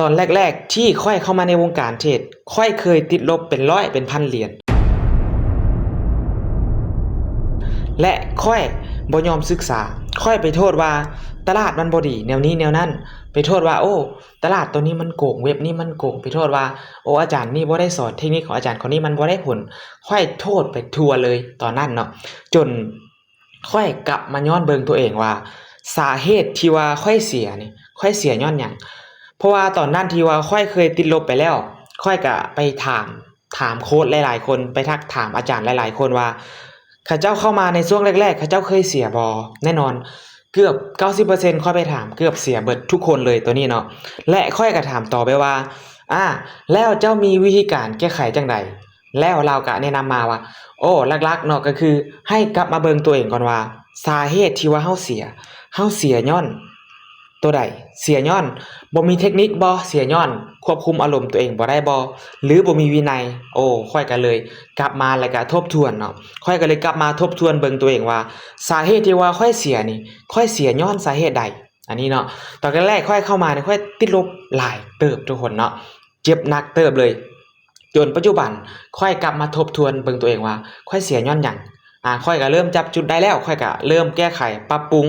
ຕອນແລກໆທີ່ຂ້ອຍເຂົ້າມາໃນວົງການເທຣດ ຂ້ອຍເຄີຍຕິດລົບເປັນຮ້ອຍເປັນພັນຫຼຽນ ແລະ ຂ້ອຍບໍ່ຍອມສຶກສາ. ຂ້ອຍໄປໂທດວ່າຕະຫຼາດມັນບໍ່ດີ ແນວນີ້ແນວນັ້ນ, ໄປໂທດວ່າ ໂອ້ ຕະຫຼາດໂຕນີ້ມັນໂກງ, ເວັບນີ້ມັນໂກງ, ໄປໂທດວ່າ ໂອ້ ອາຈານນີ້ບໍ່ໄດ້ສອນ, ເທັກນິກຂອງອາຈານຄົນນີ້ມັນບໍ່ໄດ້ຜົນ. ຂ້ອຍໂທດໄປທົ່ວເລີຍຕອນນັ້ນເນາະ, ຈົນ ຂ້ອຍກັບມາຍ້ອນເບິ່ງຕົວເອງວ່າ ສາເຫດທີ່ວ່າຂ້ອຍເສຍນີ້ ຂ້ອຍເສຍຍ້ອນຫຍັງ? ເພາະວ່າຕອນນັ້ນທີ່ວ່າຂ້ອຍເຄີຍຕິດລົບໄປແລ້ວ, ຂ້ອຍກະໄປຖາມ, ຖາມໂຄດຫຼາຍໆຄົນ, ໄປທັກຖາມອາຈານຫຼາຍໆຄົນວ່າ ເຂົາເຈົ້າເຂົ້າມາໃນຊ່ວງແລກໆ ເຂົາເຈົ້າເຄີຍເສຍບໍ່? ແນ່ນອນ ເກືອບເກົ້າສິບເປີເຊັນ ຂ້ອຍໄປຖາມ ເກືອບເສຍເບິດທຸກຄົນເລີຍໂຕນີ້ເນາະ. ແລະ ຂ້ອຍກະຖາມຕໍ່ໄປວ່າ ອາ ແລ້ວເຈົ້າມີວິທີການແກ້ໄຂຈັ່ງໃດ? ແລ້ວລາວກະແນະນຳມາວ່າ ໂອ້ ຫຼັກໆເນາະ ກະຄືໃຫ້ກັບມາເບິ່ງຕົວເອງກ່ອນວ່າ ສາເຫດທີ່ວ່າເຮົາເສຍ, ເຮົາເສຍຍ້ອນໂຕໃດ? ເສຍຍ້ອນບໍ່ມີເທັກນິກບໍ? ເສຍຍ້ອນຄວບຄຸມອາລົມຕົວເອງບໍ່ໄດ້ບໍ? ຫຼືບໍ່ມີວິໄນ? ໂອ້ ຂ້ອຍກະເລີຍກັບມາ ແລ້ວກະທົບທວນເນາະ, ຂ້ອຍກະເລີຍກັບມາທົບທວນເບິ່ງຕົວເອງວ່າ ສາເຫດທີ່ວ່າຂ້ອຍເສຍນີ້ ຂ້ອຍເສຍຍ້ອນສາເຫດໃດ? ອັນນີ້ເນາະ ຕອນແລກໆຂ້ອຍເຂົ້າມານີ້ ຂ້ອຍຕິດລົບຫຼາຍເຕີບທຸກຄົນເນາະ, ເຈັບໜັກເຕີບເລີຍ. ຈົນປັດຈຸບັນຂ້ອຍກັບມາທົບທວນເບິ່ງຕົວເອງວ່າ ຂ້ອຍເສຍຍ້ອນຫຍັງ? ອາ ຂ້ອຍກະເລີ່ມຈັບຈຸດໄດ້ແລ້ວ, ຂ້ອຍກະເລີ່ມແກ້ໄຂປັບປຸງ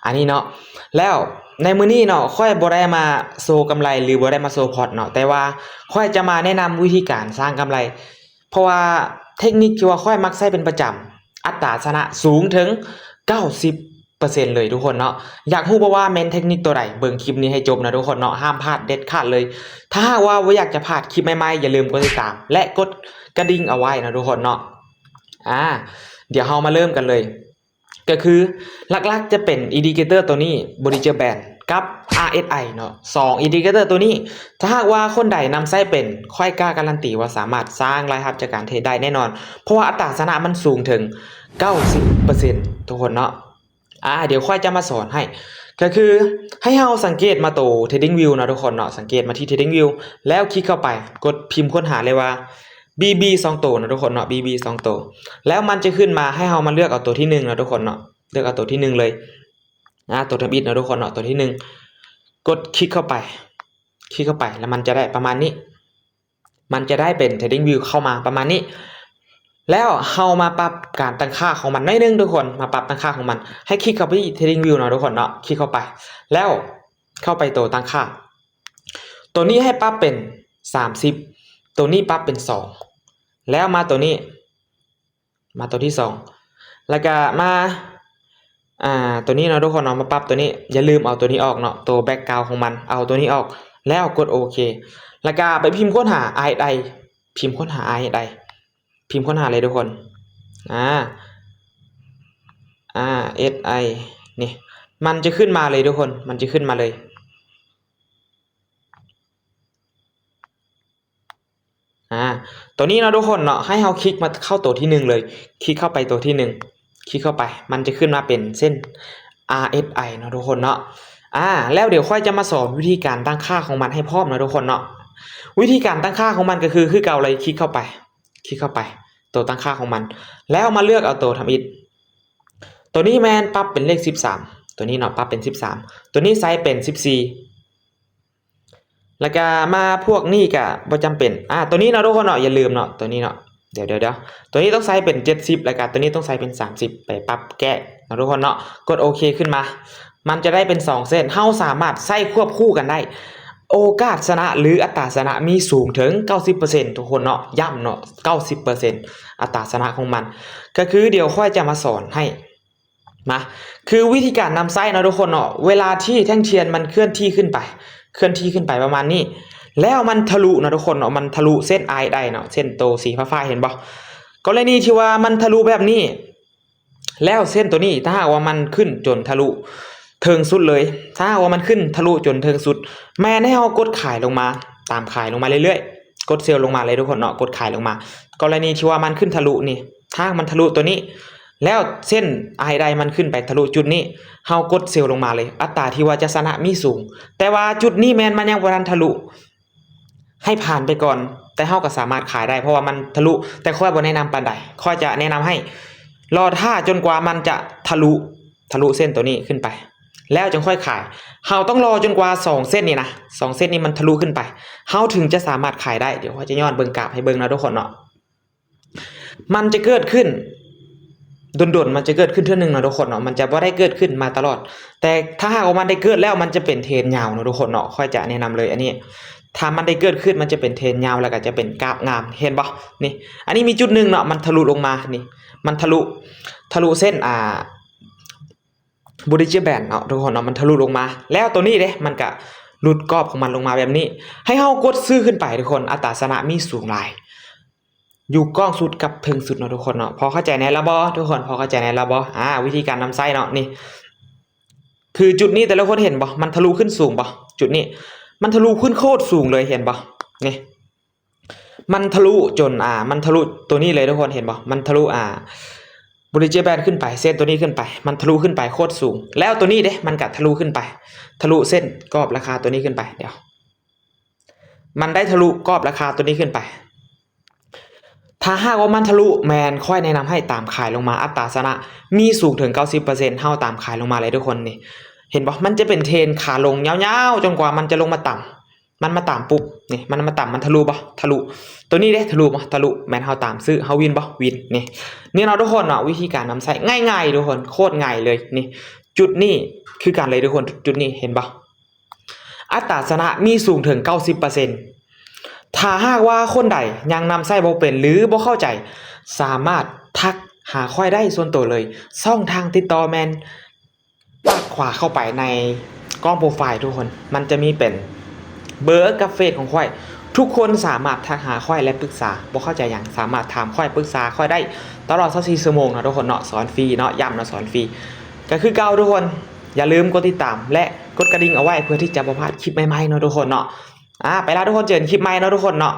ອັນນີ້ເນາະ. ແລ້ວໃນມື້ນີ້ເນາະ ຂ້ອຍບໍ່ໄດ້ມາໂຊກຳໄລ ຫຼືບໍ່ໄດ້ມາໂຊພອດເນາະ, ແຕ່ວ່າຂ້ອຍຈະມາແນະນຳວິທີການສ້າງກຳໄລ ເພາະວ່າເທັກນິກທີ່ວ່າຂ້ອຍມັກໃຊ້ເປັນປະຈຳ ອັດຕາຊະນະສູງເຖິງເກົ້າສິບເປີເຊັນເລີຍທຸກຄົນເນາະ. ຢາກຮູ້ບໍ່ວ່າແມ່ນເທັກນິກໂຕໃດ? ເບິ່ງຄລິບນີ້ໃຫ້ຈົບນະທຸກຄົນເນາະ, ຫ້າມພາດເດັດຂາດເລີຍ. ຖ້າຫາກວ່າບໍ່ຢາກຈະພາດຄລິບໃໝ່ໆ ຢ່າລືມກົດຕິດຕາມ ແລະ ກົດກະດິ່ງເອົາໄວ້ນະທຸກຄົນເນາະ. ອາ ດຽວເຮົາມາເລີ່ມກັນເລີຍ. ກະຄືຫຼັກໆຈະເປັນອິນດິເຄເຕີໂຕນີ້ Bollinger Band ກັບ ອາ ເອສ ໄອ ເນາະ, ສອງອິນດິເຄເຕີໂຕນີ້ ຖ້າຫາກວ່າຄົນໃດນຳໃຊ້ເປັນ ຂ້ອຍກ້າກາລັນຕີວ່າສາມາດສ້າງລາຍຮັບຈາກການເທຣດໄດ້ແນ່ນອນ, ເພາະວ່າອັດຕາຊະນະມັນສູງເຖິງເກົ້າສິບເປີເຊັນທຸກຄົນເນາະ. ອາ ດຽວຂ້ອຍຈະມາສອນໃຫ້ ກະຄືໃຫ້ເຮົາສັງເກດມາໂຕ Trading View ເນາະທຸກຄົນເນາະ, ສັງເກດມາທີ່ Trading View ແລ້ວຄລິກເຂົ້າໄປ ກົດພິມຄົ້ນຫາເລີຍວ່າ ບີບີ ສອງໂຕເນາະທຸກຄົນເນາະ, ບີບີ ສອງໂຕ. ແລ້ວມັນຈະຂຶ້ນມາໃຫ້ເຮົາມາເລືອກເອົາໂຕທີໜຶ່ງເນາະທຸກຄົນເນາະ, ເລືອກເອົາໂຕທີໜຶ່ງເລີຍ. ອາ ໂຕທຳອິດເນາະທຸກຄົນເນາະ, ໂຕທີໜຶ່ງ ກົດຄລິກເຂົ້າໄປ, ຄລິກເຂົ້າໄປ ແລ້ວມັນຈະໄດ້ປະມານນີ້, ມັນຈະໄດ້ເປັນ Trading View ເຂົ້າມາປະມານນີ້. ແລ້ວເຮົາມາປັບການຕັ້ງຄ່າຂອງມັນໜ້ອຍໜຶ່ງທຸກຄົນ, ມາປັບຕັ້ງຄ່າຂອງມັນ. ໃຫ້ຄລິກເຂົ້າໄປທີ່ Trading View ເນາະທຸກຄົນເນາະ, ຄລິກເຂົ້າໄປ ແລ້ວເຂົ້າໄປໂຕຕັ້ງຄ່າ. ໂຕນີ້ໃຫ້ປັບເປັນສາມສິບ, ໂຕນີ້ປັບເປັນສອງ, ແລ້ວມາໂຕນີ້ ມາໂຕທີສອງ ແລ້ວກະມາ ອາ ໂຕນີ້ເນາະທຸກຄົນເນາະ, ມາປັບໂຕນີ້. ຢ່າລືມເອົາໂຕນີ້ອອກເນາະ, ໂຕ background ຂອງມັນ ເອົາໂຕນີ້ອອກ ແລ້ວກົດໂອເຄ. ແລ້ວກະໄປພິມຄົ້ນຫາ ອາ ເອສ ໄອ, ພິມຄົ້ນຫາ ອາ ເອສ ໄອ, ພິມຄົ້ນຫາເລີຍທຸກຄົນ. ອາ ອາ ເອສ ໄອ ນີ້ ມັນຈະຂຶ້ນມາເລີຍທຸກຄົນ, ມັນຈະຂຶ້ນມາເລີຍ. ອາ ໂຕນີ້ເນາະທຸກຄົນເນາະ, ໃຫ້ເຮົາຄລິກມາເຂົ້າໂຕທີໜຶ່ງເລີຍ, ຄລິກເຂົ້າໄປໂຕທີໜຶ່ງ, ຄລິກເຂົ້າໄປ ມັນຈະຂຶ້ນມາເປັນເສັ້ນ ອາ ເອສ ໄອ ເນາະທຸກຄົນເນາະ. ອາ ແລ້ວດຽວຂ້ອຍຈະມາສອນວິທີການຕັ້ງຄ່າຂອງມັນໃຫ້ພ້ອມເນາະທຸກຄົນເນາະ. ວິທີການຕັ້ງຄ່າຂອງມັນກະຄື ຄືເກົ່າເລີຍ, ຄລິກເຂົ້າໄປ, ຄລິກເຂົ້າໄປໂຕຕັ້ງຄ່າຂອງມັນ ແລ້ວມາເລືອກເອົາໂຕທຳອິດ. ໂຕນີ້ແມ່ນປັບເປັນເລກສິບສາມ, ໂຕນີ້ເນາະ ປັບເປັນສິບສາມ, ໂຕນີ້ໃສ່ເປັນສິບສີ່. ແລ້ວກະມາພວກນີ້ກະບໍ່ຈຳເປັນ. ອາ ໂຕນີ້ເນາະທຸກຄົນເນາະ, ຢ່າລືມເນາະ ໂຕນີ້ເນາະ. ດຽວໆ ໂຕນີ້ຕ້ອງໃສ່ເປັນເຈັດສິບ, ແລ້ວກະໂຕນີ້ຕ້ອງໃສ່ເປັນສາມສິບ, ໄປປັບແກ້ເນາະທຸກຄົນເນາະ. ກົດໂອເຄຂຶ້ນມາ, ມັນຈະໄດ້ເປັນສອງເສັ້ນ. ເຮົາສາມາດໃຊ້ຄວບຄູ່ກັນໄດ້. ໂອກາດຊະນະ ຫຼື ອັດຕາຊະນະມີສູງເຖິງເກົ້າສິບເປີເຊັນທຸກຄົນເນາະ, ຢ້ຳເນາະ ເກົ້າສິບເປີເຊັນ ອັດຕາຊະນະຂອງມັນ. ກະຄືດຽວຂ້ອຍຈະມາສອນໃຫ້. ມາ ຄືວິທີການນຳໃຊ້ເນາະທຸກຄົນເນາະ, ເວລາທີ່ແທ່ງທຽນມັນເຄື່ອນທີ່ຂຶ້ນໄປ, ເຄື່ອນທີ່ຂຶ້ນໄປປະມານນີ້ ແລ້ວມັນທະລຸເນາະທຸກຄົນເນາະ, ມັນທະລຸເສັ້ນ ອາ ເອັສ ໄອ ເນາະ, ເສັ້ນໂຕສີຟ້າໆ ເຫັນບໍ່? ກໍລະນີທີ່ວ່າມັນທະລຸແບບນີ້ ແລ້ວເສັ້ນໂຕນີ້ ຖ້າຫາກວ່າມັນຂຶ້ນຈົນທະລຸເທິງສຸດເລີຍ, ຖ້າຫາກວ່າມັນຂຶ້ນທະລຸຈົນເທິງສຸດ ແມ່ນໃຫ້ເຮົາກົດຂາຍລົງມາ, ຕາມຂາຍລົງມາເລື້ອຍໆ, ກົດເຊວລົງມາເລີຍທຸກຄົນເນາະ, ກົດຂາຍລົງມາ. ກໍລະນີທີ່ວ່າມັນຂຶ້ນທະລຸນີ້, ຖ້າມັນທະລຸໂຕນີ້ ແລ້ວເສັ້ນ ອາ ເອັສ ໄອ ມັນຂຶ້ນໄປທະລຸຈຸດນີ້, ເຮົາກົດເຊວລົງມາເລີຍ, ອັດຕາທີ່ວ່າຈະຊະນະມີສູງ. ແຕ່ວ່າຈຸດນີ້ແມ່ນມັນຍັງບໍ່ທັນທະລຸ, ໃຫ້ຜ່ານໄປກ່ອນ, ແຕ່ເຮົາກໍສາມາດຂາຍໄດ້ ເພາະວ່າມັນທະລຸ, ແຕ່ຂ້ອຍບໍ່ແນະນຳປານໃດ. ຂ້ອຍຈະແນະນຳໃຫ້ລໍຖ້າຈົນກວ່າມັນຈະທະລຸ, ທະລຸເສັ້ນໂຕນີ້ຂຶ້ນໄປ. ແລ້ວຈຶ່ງຄ່ອຍຂາຍ. ເຮົາຕ້ອງລໍຈົນກວ່າສອງເສັ້ນນີ້ນະ, ສອງເສັ້ນນີ້ມັນທະລຸຂຶ້ນໄປ, ເຮົາເຖິງຈະສາມາດຂາຍໄດ້. ດຽວຂ້ອຍຈະຍ້ອນເບິ່ງກາບໃຫ້ເບິ່ງເນາະທຸກຄົນເນາະ. ມັນຈະເກີດຂຶ້ນດົນໆ, ມັນຈະເກີດຂຶ້ນເທື່ອໜຶ່ງເນາະທຸກຄົນເນາະ, ມັນຈະບໍ່ໄດ້ເກີດຂຶ້ນມາຕະຫຼອດ. ແຕ່ຖ້າຫາກວ່າມັນໄດ້ເກີດແລ້ວ ມັນຈະເປັນເທຣນຍາວເນາະທຸກຄົນເນາະ. ຂ້ອຍຈະແນະນຳເລີຍອັນນີ້, ຖ້າມັນໄດ້ເກີດຂຶ້ນ ມັນຈະເປັນເທຣນຍາວ ແລ້ວກໍຈະເປັນກາບງາມ, ເຫັນບໍ່? ນີ້ ອັນນີ້ມີຈຸດໜຶ່ງເນາະ, ມັນທະລຸລົງມາ, ນີ້ ມັນທະລຸ ທະລຸເສັ້ນ ອ່າ Bollinger Band ເນາະທຸກຄົນເນາະ, ມັນທະລຸລົງມາ. ແລ້ວໂຕນີ້ເດ້ ມັນກະຫຼຸດກອບຂອງມັນລົງມາແບບນີ້, ໃຫ້ເຮົາກົດຊື້ຂຶ້ນໄປທຸກຄົນ. ອັດຕາຊະນະມີສູງຫຼາຍ ຢູ່ກ້ອງສຸດກັບເທິງສຸດເນາະທຸກຄົນເນາະ. ພໍເຂົ້າໃຈແດ່ລະບໍ່ທຸກຄົນ? ພໍເຂົ້າໃຈແດ່ລະບໍ່? ອ່າ ວິທີການນຳໃຊ້ເນາະ. ນີ້ ຄືຈຸດນີ້ ແຕ່ລະຄົນເຫັນບໍ່? ມັນທະລຸຂຶ້ນສູງບໍ່? ຈຸດນີ້ ມັນທະລຸຂຶ້ນໂຄດສູງເລີຍ, ເຫັນບໍ່? ນີ້ ມັນທະລຸຈົນ ອ່າ ມັນທະລຸໂຕນີ້ເລີຍທຸກຄົນ, ເຫັນບໍ່? ມັນທະລຸ ອ່າ Bollinger Band ຂຶ້ນໄປ, ເສັ້ນໂຕນີ້ຂຶ້ນໄປ, ມັນທະລຸຂຶ້ນໄປໂຄດສູງ. ແລ້ວໂຕນີ້ເດ້ ມັນກະທະລຸຂຶ້ນໄປ, ທະລຸເສັ້ນກອບລາຄາໂຕນີ້ຂຶ້ນໄປ. ດຽວ ມັນໄດ້ທະລຸກອບລາຄາໂຕນີ້ຂຶ້ນໄປ. ຖ້າຫາກວ່າມັນທະລຸ ແມ່ນຂ້ອຍແນະນຳໃຫ້ຕາມຂາຍລົງມາ, ອັດຕາຊະນະມີສູງເຖິງເກົ້າສິບເປີເຊັນ, ເຮົາຕາມຂາຍລົງມາເລີຍທຸກຄົນ. ນີ້ ເຫັນບໍ່? ມັນຈະເປັນເທຣນຂາລົງຍາວໆ ຈົນກວ່າມັນຈະລົງມາຕ່ຳ. ມັນມາຕ່ຳປຸບ ນີ້ ມັນມາຕ່ຳ ມັນທະລຸບໍ່? ທະລຸ. ໂຕນີ້ເດ້ ທະລຸບໍ່? ທະລຸ. ແມ່ນເຮົາຕາມຊື້ ເຮົາວິນບໍ່? ວິນ. ນີ້ ນີ້ເນາະທຸກຄົນເນາະ, ວິທີການນຳໃຊ້ງ່າຍໆທຸກຄົນ, ໂຄດງ່າຍເລີຍ. ນີ້ ຈຸດນີ້ຄືກັນເລີຍທຸກຄົນ, ຈຸດນີ້ເຫັນບໍ່? ອັດຕາຊະນະມີສູງເຖິງເກົ້າສິບເປີເຊັນ. ຖ້າຫາກວ່າຄົນໃດຍັງນຳໃຊ້ບໍ່ເປັນ ຫຼື ບໍ່ເຂົ້າໃຈ, ສາມາດທັກຫາຂ້ອຍໄດ້ສ່ວນໂຕເລີຍ. ຊ່ອງທາງຕິດຕໍ່ແມ່ນ ປາດຂວາເຂົ້າໄປໃນກ້ອງໂປຣໄຟລ໌ທຸກຄົນ, ມັນຈະມີເປັນເບີກັບເຟສຂອງຂ້ອຍ. ທຸກຄົນສາມາດທັກຫາຂ້ອຍ ແລະ ປຶກສາ, ບໍ່ເຂົ້າໃຈຫຍັງ ສາມາດຖາມຂ້ອຍ ປຶກສາຂ້ອຍໄດ້ຕະຫຼອດຊາວສີ່ຊົ່ວໂມງເນາະທຸກຄົນເນາະ, ສອນຟຣີເນາະ, ຢ້ຳເນາະ ສອນຟຣີ. ກໍຄືເກົ່າທຸກຄົນ, ຢ່າລືມກົດຕິດຕາມ ແລະ ກົດກະດິ່ງເອົາໄວ້ ເພື່ອທີ່ຈະບໍ່ພາດຄລິບໃໝ່ໆເນາະທຸກຄົນເນາະ. ອ່າ ໄປລະທຸກຄົນ, ເຈີກັນຄລິບໃໝ່ເນາະທຸກຄົນເນາະ.